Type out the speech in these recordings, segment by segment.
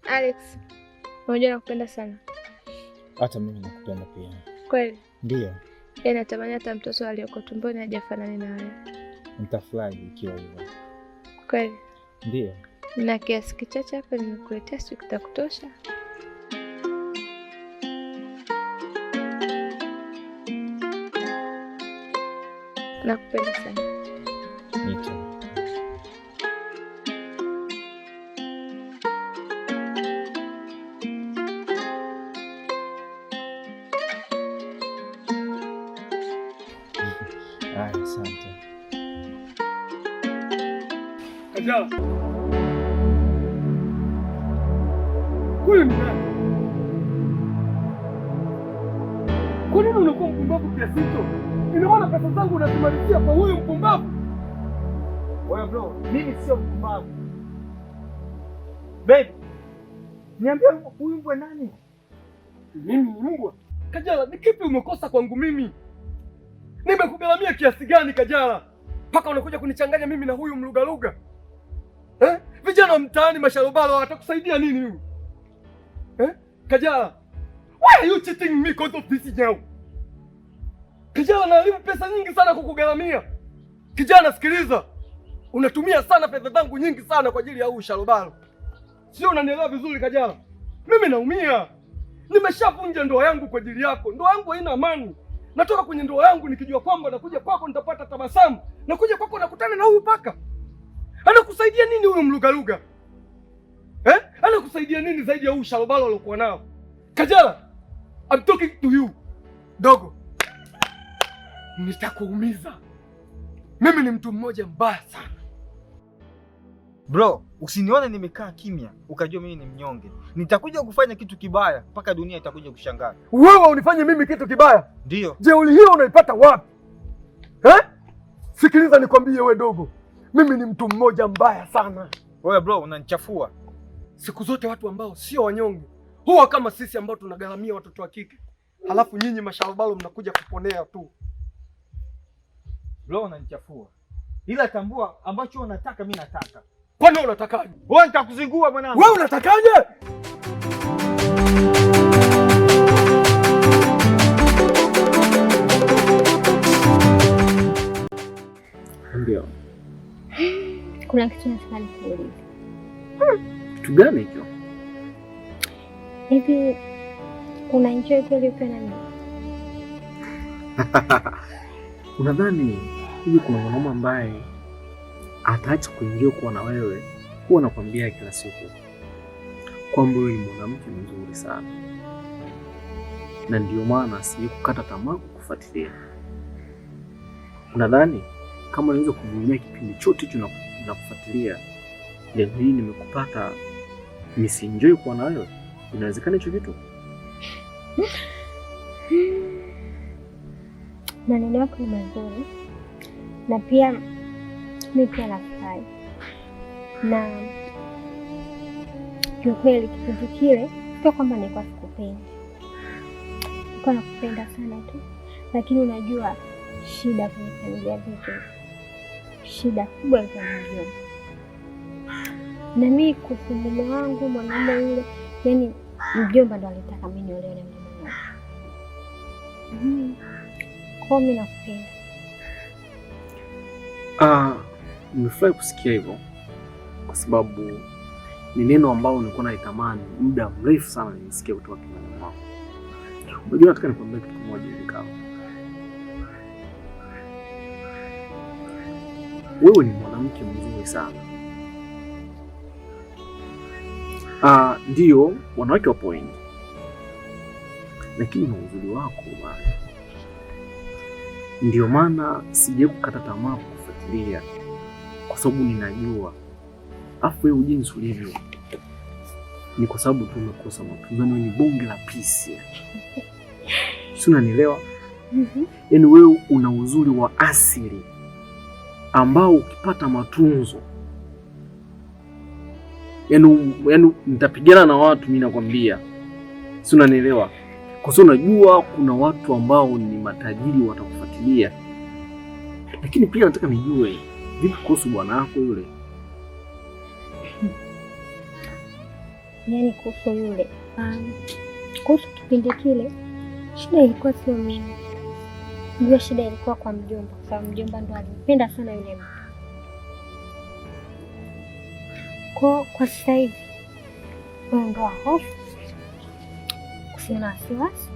Alex, unajua nakupenda sana. Hata mimi nakupenda pia. Kweli? Ndio. Yaani natamani hata mtoto aliyoko tumboni hajafanani na wewe. Nitafurahi ikiwa hivyo. Kweli? Ndio. Na kiasi kichache hapa nimekuletea, sio kitakutosha? Nakupenda sana. Me too. Haya, asante. Kajala. Huyu ni nani? Kwa nini unakuwa mpumbavu kiasi hicho? Ina maana pesa zangu unazimalizia kwa huyu mpumbavu? Wewe bro, mimi sio mpumbavu. Baby, niambie huyu mbwa nani? Mimi ni mbwa? Kajala, ni kipi umekosa kwangu mimi? Nimekugharamia kiasi gani Kajala? Mpaka unakuja kunichanganya mimi na huyu mlugaluga. Eh? Vijana wa mtaani masharobalo watakusaidia nini huyu? Eh? Kajala, why are you cheating me because of this girl? Kijana, naharibu pesa nyingi sana kukugharamia. Kijana, sikiliza. Unatumia sana fedha zangu nyingi sana kwa ajili ya huyu sharobalo. Sio, unanielewa vizuri Kajala? Mimi naumia. Nimeshavunja ndoa yangu kwa ajili yako. Ndoa yangu haina amani. Natoka kwenye ndoa yangu nikijua kwamba nakuja kwako nitapata tabasamu. Nakuja kwako nakutana na huyu paka. Anakusaidia nini huyu mlugaluga? Eh? Anakusaidia nini zaidi ya huyu sharobalo aliokuwa nao? Kajala, I'm talking to you. Dogo. Nitakuumiza. Mimi ni mtu mmoja mbaya sana. Bro, usinione nimekaa kimya ukajua mimi ni mnyonge. Nitakuja kufanya kitu kibaya mpaka dunia itakuja kushangaa. Wewe unifanye mimi kitu kibaya? Ndio. Jeuri hiyo unaipata wapi? Eh? Sikiliza nikwambie we dogo. Mimi ni mtu mmoja mbaya sana. Wewe bro, unanichafua. Siku zote watu ambao sio wanyonge huwa kama sisi ambao tunagharamia watoto wa kike, halafu nyinyi masharobalo mnakuja kuponea tu. Bro, unanichafua. Ila tambua ambacho unataka mimi nataka. Kwani wewe unatakaje? Wewe nitakuzingua mwanangu. Wewe unatakaje? Ndio. Kuna kitu nataka nikuulize. Kitu gani hicho? Hivi una enjoy kweli ukiwa na mimi? Unadhani hivi kuna mwanaume ambaye ataacha kuingia kuwa na wewe? Huwa nakwambia kila siku kwamba wewe ni mwanamke mzuri sana, na ndio maana sijai kukata tamaa kukufuatilia. Unadhani kama naweza kuvumilia kipindi chote hicho na kufuatilia, leo hii nimekupata nisienjoy kuwa na wewe? Inawezekana hicho kitu? Maneno yako ni mazuri na pia mi pia nafurahi, na kiukweli kipindi kile sio kwamba nilikuwa sikupendi, nilikuwa nakupenda sana tu, lakini unajua shida kwenye familia zetu, shida kubwa ilikuwa ni mjomba. Na mi kuhusu mume wangu mwanaume yule, yani mjomba ndo alitaka mi niolewe na yule mwanaume. Kwa hiyo mi nakupenda. Ah, nimefurahi kusikia hivyo kwa sababu ni neno ambalo nilikuwa naitamani muda mrefu sana nisikie kutoka kinywani mwako. Unajua, nataka nikwambie kitu kimoja hivi kama wewe ni mwanamke mzuri sana. Ah, ndio wanawake wapo wengi, lakini na uzuri wako bana, ndio maana sijawahi kukata tamaa kukufuatilia kwa sababu ninajua, afu wewe jinsi ulivyo ni kwa sababu tu umekosa matunzo. Wewe ni bonge la pisi, si unanielewa? Yaani wewe una uzuri wa asili ambao ukipata matunzo, yaani nitapigana na watu, mimi nakwambia, si unanielewa? Kwa sababu unajua kuna watu ambao ni matajiri watakufuatilia, lakini pia nataka nijue vipi kuhusu bwana wako yule. Yaani kuhusu yule, kuhusu kipindi kile, shida ilikuwa sio mimi. Ndio, shida ilikuwa kwa mjomba, kwa sababu mjomba ndo alimpenda sana yule mtu. Kwa sasa hivi ondoa hofu, usiwe na wasiwasi.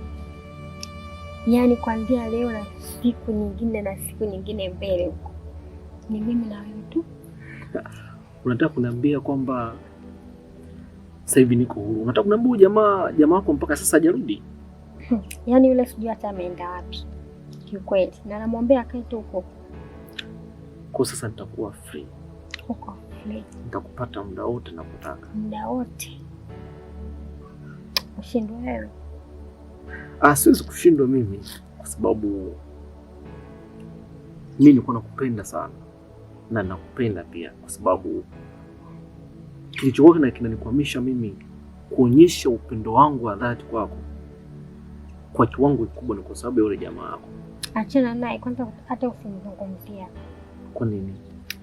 Yaani kuanzia leo na siku nyingine na siku nyingine mbele huko, ni mimi na wewe tu. Unataka kuniambia kwamba sasa hivi niko huru? Unataka kuniambia huyu jamaa wako mpaka sasa hajarudi? Yaani yule sijui hata ameenda wapi kiukweli, na namwombea akae tu huko Kwa sasa nitakuwa free, huko free nitakupata muda wote nakutaka. muda wote, ushindwe wewe. Siwezi kushindwa mimi kwa sababu mimi nilikuwa nakupenda sana na nakupenda pia, kwa sababu kilichokuwa kinanikwamisha mimi kuonyesha upendo wangu wa dhati kwako kwa kiwango kikubwa ni kwa sababu ya yule jamaa yako. Achana naye kwanza, hata usimzungumzia. Kwa nini?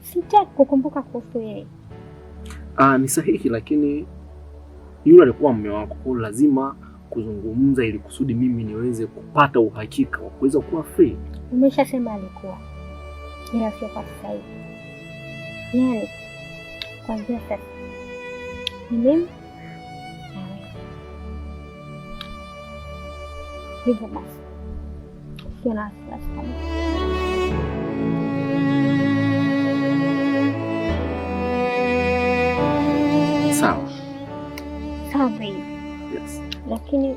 Sitaki kukumbuka kuhusu yeye. Ni sahihi, lakini yule alikuwa mume wako, kwa hiyo lazima kuzungumza ili kusudi mimi niweze kupata uhakika wa kuweza kuwa free. Umeshasema alikuwa, ila sio kwa sasa hivi. Yaani kuanzia sasa ni mimi na wewe. Hivyo basi usiwe na wasiwasi kabisa. Sawa. Sawa baby, Yes. lakini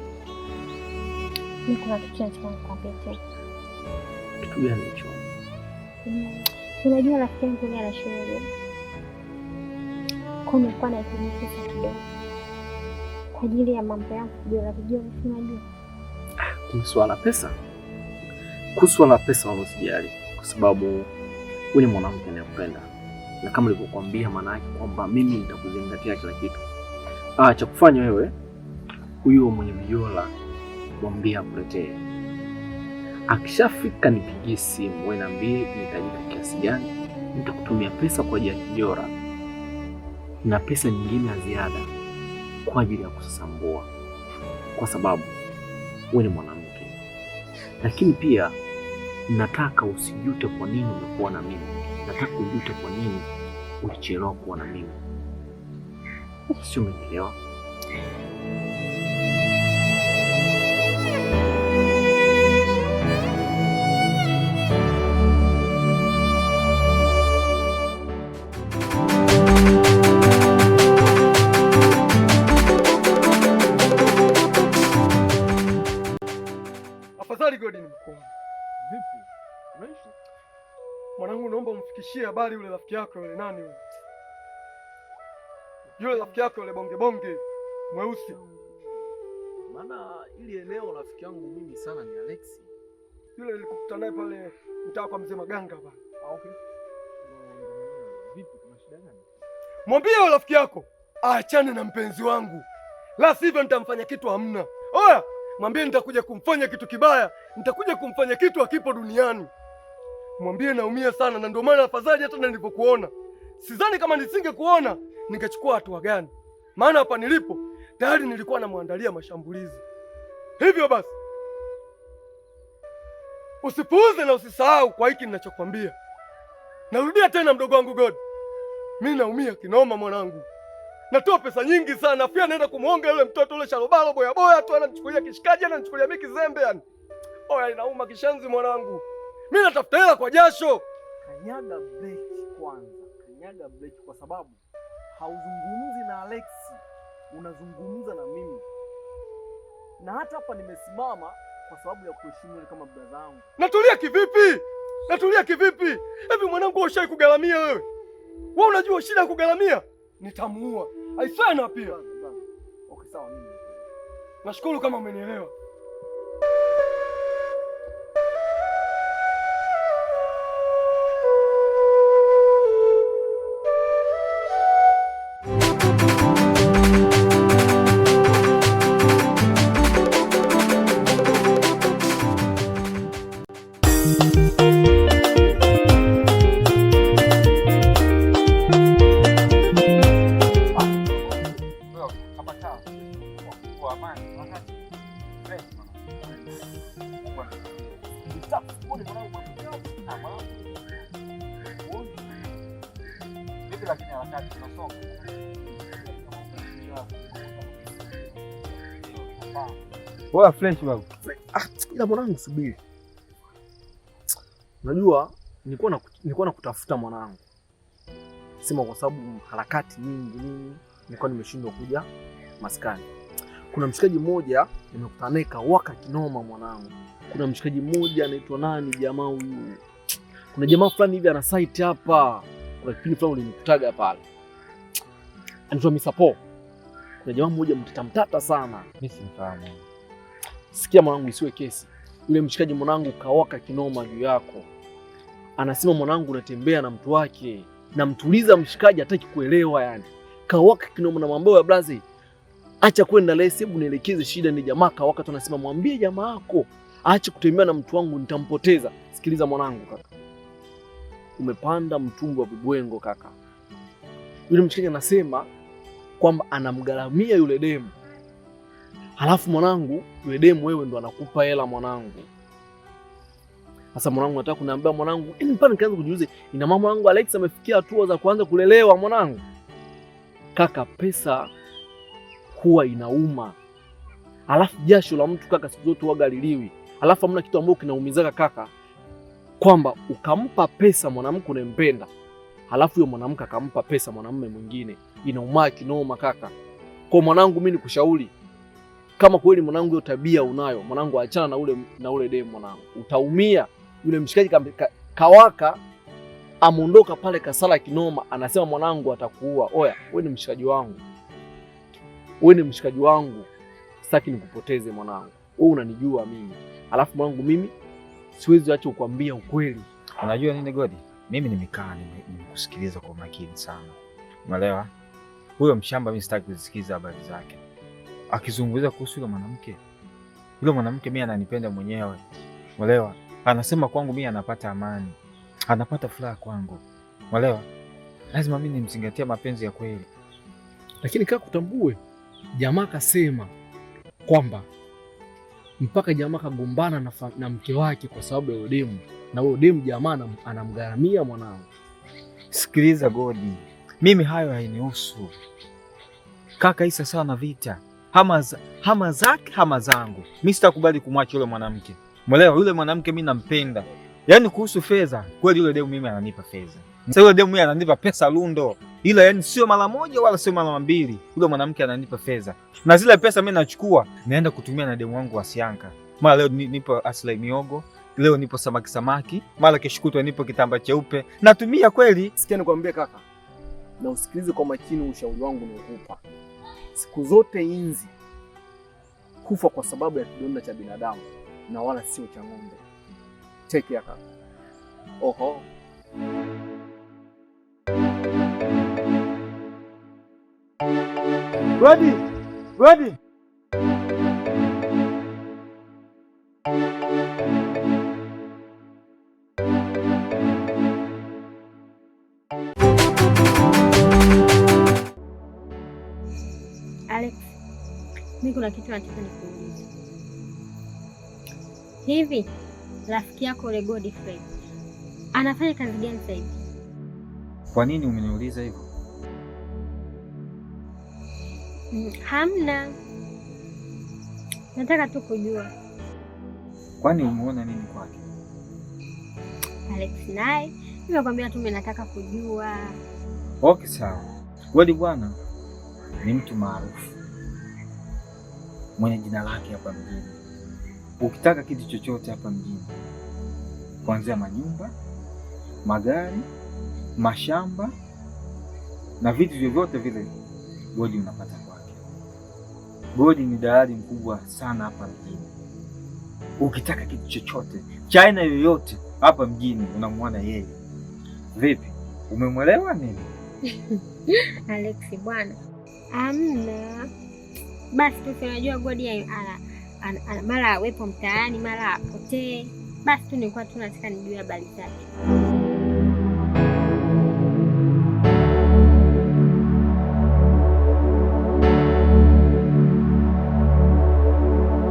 mi kuna kitu nataka nikwambie tena. Kitu gani hicho? Unajua rafiki yangu yule ana shughuli, kwa nilikuwa nahitaji pesa kidogo kwa ajili ya mambo yangu vijora vijora, si unajua. Kuhusu swala la pesa, kuhusu swala la pesa wala usijali, kwa sababu wewe ni mwanamke ninayekupenda, na kama nilivyokuambia, maana yake kwamba mimi nitakuzingatia kila kitu. Cha kufanya wewe, huyo mwenye vijora mwambie akuletee. Akishafika nipigie simu, wewe niambie inahitajika kiasi gani, nitakutumia pesa kwa ajili ya kijora na pesa nyingine ya ziada kwa ajili ya kusasambua, kwa sababu wewe ni mwanamke, lakini pia nataka usijute kwa nini umekuwa na mimi. Nataka ujute kwa nini ulichelewa kuwa na mimi. Sio, umenielewa? Afadhali God nimekuona. Vipi? Unaishi? Mwanangu, naomba umfikishie habari yule rafiki yako yule nani yule? Yule rafiki yako yule bonge bonge mweusi. Maana ili eneo rafiki yangu mimi sana ni Alex. Yule nilikutana naye pale mtaa kwa mzee Maganga pale. Okay. Vipi, kuna shida gani? Mwambie yule rafiki yako aachane na mpenzi wangu, la sivyo nitamfanya kitu hamna. Oya, mwambie nitakuja kumfanya kitu kibaya, nitakuja kumfanya kitu hakipo duniani. Mwambie naumia sana, na ndio maana afadhali hata nilivyokuona. Sidhani kama nisingekuona ningechukua hatua gani, maana hapa nilipo tayari nilikuwa namwandalia mashambulizi. Hivyo basi usipuuze na usisahau kwa hiki ninachokwambia. Narudia tena, mdogo wangu God, mi naumia kinoma mwanangu. Natoa pesa nyingi sana, pia naenda kumwonga yule mtoto yule sharobalo boya boya tu, anamchukulia kishikaji, anamchukulia mimi kizembe yani. Oya, inauma kishenzi mwanangu. Mi natafuta hela kwa jasho. Kanyaga breki kwanza, kanyaga breki kwa sababu hauzungumzi na Alex, unazungumza na mimi, na hata hapa nimesimama kwa sababu ya kuheshimu wewe kama brother wangu. Natulia kivipi? Natulia kivipi? Hivi mwanangu, wewe ushai kugaramia wewe? Wewe unajua shida ya kugaramia? Nitamuua. Aisana pia. Brother, brother. Okay, sawa, mimi Nashukuru kama umenielewa. Kwa amani, wakati fresh mwanangu. Mungu anakusikia. Uone mwanangu mwanangu. Uone. Vipi lakini harakati tunasonga. Poa fresh babu. Ah, ila mwanangu subiri. Unajua nilikuwa nakutafuta mwanangu. Sema kwa sababu harakati nyingi nini, nilikuwa nimeshindwa kuja maskani. Kuna mshikaji mmoja nimekutana naye kawaka kinoma mwanangu. Kuna mshikaji mmoja anaitwa nani jamaa huyu? Kuna jamaa fulani hivi ana site hapa. Kuna kipindi fulani ulinikutaga pale. Anaitwa Misapo. Kuna jamaa mmoja mtata mtata sana. Mimi simfahamu. Sikia mwanangu, isiwe kesi. Yule mshikaji mwanangu kawaka kinoma juu yako. Anasema mwanangu unatembea na mtu wake. Namtuliza mshikaji hataki kuelewa yani. Kawaka kinoma na mambo ya blaze. Acha kwenda lesi, hebu nielekeze shida ni jamaa kawaka tu anasema mwambie jamaa yako aache kutembea na mtu wangu nitampoteza. Sikiliza mwanangu kaka. Umepanda mtumbwi wa vibwengo kaka. Yule mshikaji anasema kwamba anamgharamia yule demu. Halafu mwanangu, yule demu wewe ndo anakupa hela mwanangu. Sasa mwanangu nataka kuniambia mwanangu, yaani mpaka nikaanza kujiuliza, ina maana mwanangu Alex amefikia hatua za kuanza kulelewa mwanangu. Kaka, pesa huwa inauma. Alafu jasho la mtu kaka siku zote huwaga liliwi. Alafu hamna kitu ambacho kinaumizaka kaka, kwamba ukampa pesa mwanamke unayempenda, halafu huyo mwanamke akampa pesa mwanamume mwingine, inauma kinoma kaka. Kwa mwanangu, mimi nikushauri kama kweli mwanangu hiyo tabia unayo mwanangu, achana na ule demu mwanangu, utaumia. Yule mshikaji kawaka amondoka pale kasala kinoma, anasema mwanangu atakuua. Oya, wewe ni mshikaji wangu, wewe ni mshikaji wangu, sitaki nikupoteze mwanangu, wewe unanijua mimi, alafu mwanangu mimi siwezi acha kukwambia ukweli. Unajua nini Godi? Mimi nimekaa nimekusikiliza kwa makini sana. Umeelewa? Huyo mshamba mimi sitaki kusikiza habari zake. Akizungumza kuhusu yule mwanamke. Yule mwanamke mimi ananipenda mwenyewe. Umeelewa? Anasema kwangu mimi anapata amani. Anapata furaha kwangu. Umeelewa? Lazima mimi nimzingatie mapenzi ya kweli. Lakini kaka, kutambue jamaa kasema kwamba mpaka jamaa kagombana na mke wake kwa sababu ya demu, na huyo demu jamaa anamgharamia mwanangu. Sikiliza Godi, mimi hayo hainihusu kaka. Isa sawa na vita hama zake hama zangu, mi sitakubali kumwacha yule mwanamke. Mwelewa, yule mwanamke mi nampenda. Yaani kuhusu fedha, kweli yule demu mimi ananipa fedha. Sasa yule demu mimi ananipa pesa lundo, ila yani sio mara moja wala sio mara mbili. Yule mwanamke ananipa fedha, na zile pesa mimi nachukua naenda kutumia na demu wangu wa Sianka. Mara leo nipo aslai miogo, leo nipo samaki samaki, mara kesho kutwa nipo kitamba cheupe, natumia kweli. Sikia nikwambie kaka, na usikilize kwa makini ushauri wangu naokupa. Siku zote inzi hufa kwa sababu ya kidonda cha binadamu na wala sio cha ng'ombe. Take care kaka. Oho. Godi! Godi! Alex, mimi kuna kitu nataka nikuulize. Hivi rafiki yako yule Godfrey anafanya kazi gani sasa hivi? Kwa nini umeniuliza hivyo? Hamna, nataka tu kujua. Kwani umeona nini kwake? Alex naye nimekwambia tu mimi nataka kujua. Okay, sawa. Godi bwana ni mtu maarufu mwenye jina lake hapa mjini. Ukitaka kitu chochote hapa mjini, kuanzia manyumba, magari, mashamba na vitu vyovyote vile, Godi unapata kwake. Godi ni dalali mkubwa sana hapa mjini. Ukitaka kitu chochote cha aina yoyote hapa mjini unamwona yeye. Vipi, umemwelewa nini? Alex bwana, hamna. Basi tu si unajua Godi mara awepo mtaani mara apotee. Basi tu nilikuwa tu nataka nijue habari zake.